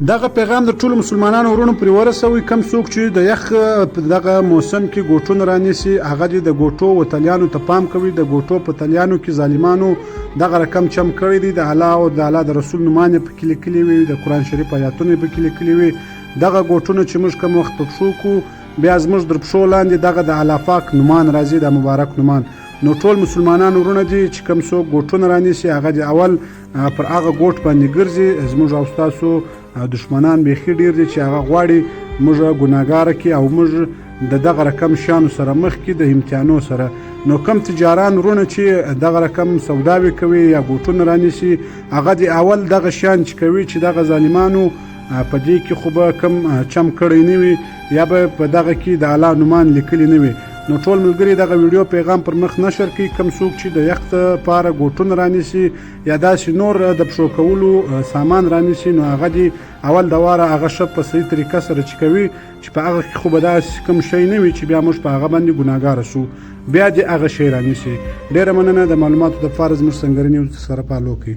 دغه پیغام د ټولو مسلمانانو وروڼو پرې ورسوي، کوم څوک چې د یخ په دغه موسم کې ګوټونه رانیسي هغه دې د ګوټو و تلیانو ته پام کوي. د ګوټو په تلیانو کې ظالمانو دغه رقم چم کړی دی، د الله او د الله د رسول نومان یې پکې لیکلي وي، د قرآن شریف آیاتونه یې پکې لیکلي وي. دغه ګوټونه چې موږ کوم وخت په پښو کو بیا زموږ در پښو لاندې دغه د الله پاک نومان راځي، د مبارک نومان. نو ټول مسلمانان وروڼه دي چې کوم څوک ګوټونه رانیسي هغه دې اول پر هغه ګوټ باندې ګرځي. زموږ او ستاسو دښمنان بیخي ډیر دي چې هغه غواړي موږ ګناهګاره کړي او موږ د دغه رقم شیانو سره مخ کړي، د امتحانو سره. نو کم تجاران وروڼه چې دغه رقم سوداوې کوي یا ګوټونه رانیسي هغه دې اول دغه شیان چې کوي چې دغه ظالمانو په دې کې خو به کم چم کړی نه وي یا به په دغه کې د الله نومان لیکلي نه وي. نو ټول ملګري دغه ویډیو پیغام پر مخ نشر کړي، کم څوک چې د یخ لپاره ګوټونه رانیسي یا داسې نور د پښو کولو سامان رانیسي نو هغه دې اول د واره هغه ښه په صحیح طریقه سره چې کوي چې په هغه کې خو به داسې کوم شی نه وي چې بیا موږ په هغه باندې ګناهګاره شو، بیا دې هغه شی رانیسي. ډېره مننه د معلوماتو دپاره زموږ سنګر نیوز سره follow کړئ.